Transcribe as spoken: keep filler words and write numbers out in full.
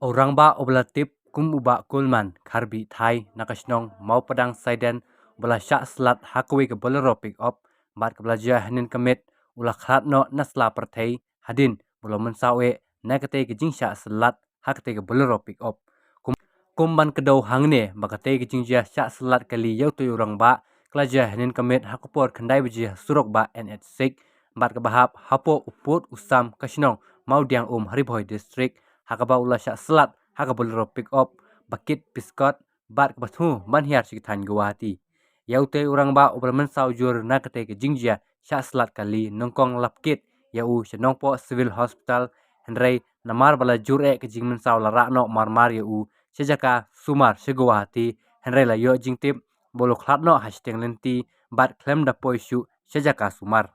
U rangbah uba la tip kum u Bah Kulman Kharbih Thai na ka shnong Mawpadang Saiden, uba la shah slad ha kawei ka Bolero pickup bad kaba la jia hynnin ka miet, u la khlad noh na sla pyrthei hadien ba u la mynsaw eh na katei ka jingshah slad ha katei ka Bolero pickup. Kum, kum ban kdew hangne ba katei ka jingjia shah slad kali ïa utei u rangbah ka la jia hynnin ka miet ha ka por khyndai baje ha surok bah N H six, bad kaba hap hapoh u pud u sam ka shnong Mawdiang Um ha Ri Bhoi District, ha kaba u la shah slad ha ka Bolero pickup ba kit piskot bad kaba thmu ban hiar sha ki thaiñ Guwahati. Ïa utei u rangbah uba la mynsaw jur na katei ka jingjia shah slad kali, nyngkong la pynkit ïa u sha Nongpoh Civil Hospital, hynrei namar ba la jur eh ka jingmynsaw la rah noh marmar ïa u sha jaka sumar sha Guwahati, hynrei la ïoh jingtip ba u la khlad noh ha shiteng lynti bad khlem da poi shuh sha jaka sumar.